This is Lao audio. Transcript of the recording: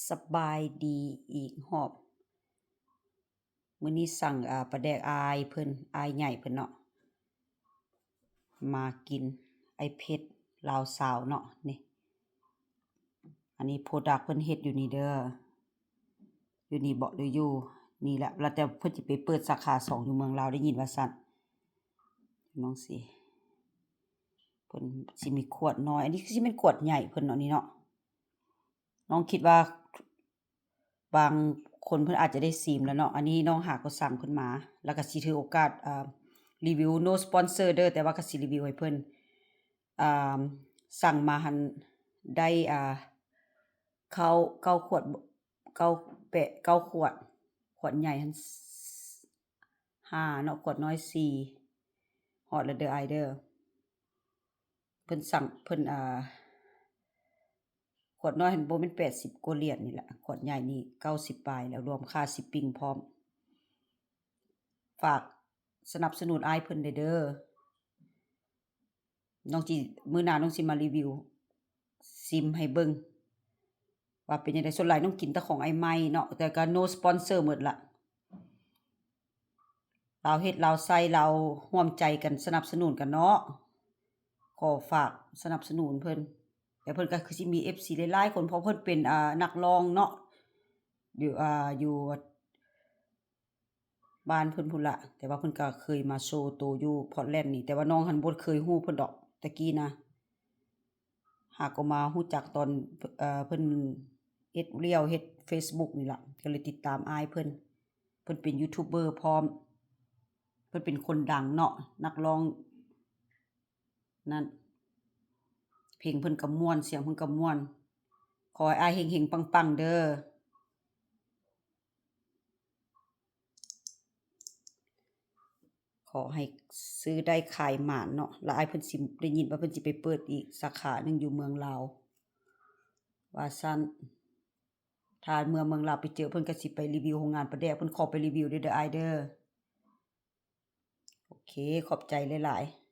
ສະບາຍດີອີກຮອບ. ມື້ນີ້ສັ່ງ ອາ ປາແດກອ້າຍເພິ່ນ ອ້າຍໃຫຍ່ເພິ່ນເນາະ ມາກິນ ໄອ້ເພັດລາວຊາວເນາະ. ນີ້ ອັນນີ້ໂປຣດັກເພິ່ນເຮັດຢູ່ນີ້ເດີ ຢູ່ນີ້ເບາະ ຫຼືຢູ່ນີ້ແຫຼະ ແລ້ວແຕ່ເພິ່ນຊິໄປເປີດສາຂາສອງຢູ່ເມືອງລາວ ໄດ້ຍິນວ່າຊັ້ນ. ນ້ອງຊິ ເພິ່ນຊິມີຂວດນ້ອຍ ອັນນີ້ຄືຊິແມ່ນຂວດໃຫຍ່ເພິ່ນເນາະ ນີ້ເນາະ. ນ້ອງຄິດວ່າບາງຄົນເພິ່ນອາດຈະໄດ້ຊີມແລ້ວເນາະ. ອັນນີ້ນ້ອງຫາກໍສັ່ງເພິ່ນມາ ແລ້ວກໍຊິຖືໂອກາດ ເອີ ຣີວິວ no sponsor ເດີ ແຕ່ວ່າກໍຊິຣີວິວໃຫ້ເພິ່ນ. ເອີ ສັ່ງມາຫັ້ນໄດ້ ອ່າ ເກົ້າ ເກົ້າຂວດ ເກົ້າແປະ ເກົ້າຂວດ ຂວດໃຫຍ່ຫັ້ນຫ້າເນາະ ຂວດນ້ອຍສີ່. ຮອດແລ້ວເດີອ້າຍເດີ. ເພິ່ນສັ່ງ ເພິ່ນ ອ່າ ຂວດນ້ອຍຫັ້ນບໍ່ແມ່ນແປດສິບກວ່າຫຼຽນນີ້ແຫຼະ ຂວດໃຫຍ່ນີ້ເກົ້າສິບປາຍແລ້ວ ລວມຄ່າຊິບປິງພ້ອມ. ຝາກສະໜັບສະໜູນອ້າຍເພິ່ນແດ່ເດີ. ນ້ອງຊິ ມື້ໜ້ານ້ອງຊິມາຣີວິວ ຊິມໃຫ້ເບິ່ງວ່າເປັນຈັ່ງໃດ. ສ່ວນຫຼາຍນ້ອງກິນແຕ່ຂອງອ້າຍໃໝ່ເນາະ ແຕ່ກໍ no sponsor ໝົດລະ. ລາວເຮັດລາວໃຊ້ ລາວຮ່ວມໃຈກັນສະໜັບສະໜູນກັນເນາະ. ຂໍຝາກສະໜັບສະໜູນເພິ່ນ ແຕ່ເພິ່ນກໍຄືຊິມີເອັຟຊີຫຼາຍໆຄົນ ເພາະເພິ່ນເປັນ ອ່າ ນັກຮ້ອງເນາະ ຢູ່ ອ່າ ຢູ່ບ້ານເພິ່ນພຸ້ນລະ. ແຕ່ວ່າເພິ່ນກໍເຄີຍມາໂຊໂຕຢູ່ Portland ນີ້ ແຕ່ວ່ານ້ອງຫັ້ນບໍ່ເຄີຍຮູ້ເພິ່ນດອກ ແຕ່ກີ້ນະ. ຫາກໍມາຮູ້ຈັກຕອນ ເອີ ເພິ່ນເຮັດລ້ຽວ ເຮັດ Facebook ນີ້ລະ ກໍເລີຍຕິດຕາມອ້າຍເພິ່ນ. ເພິ່ນເປັນຢູທູບເບີພ້ອມ ເພິ່ນເປັນຄົນດັງເນາະ ນັກຮ້ອງນັ້ນ. ເພງເພິ່ນກໍມ່ວນ ສຽງເພິ່ນກໍມ່ວນ. ຂໍໃຫ້ອ້າຍເຮັງໆປັງໆເດີ. ຂໍໃຫ້ຊື້ໄດ້ຂາຍໝານເນາະ. ແລ້ວອ້າຍເພິ່ນຊິ ໄດ້ຍິນວ່າເພິ່ນຊິໄປເປີດອີກສາຂາໜຶ່ງຢູ່ເມືອງລາວວ່າຊັ້ນ. ຖ້າເມືອເມືອງລາວໄປເຈີເພິ່ນກໍຊິໄປຣີວິວໂຮງງານປາແດກ. ເພິ່ນຂໍໄປຣີວິວເດີ ເດີອ້າຍເດີ. ໂອເຄ ຂອບໃຈຫຼາຍໆ.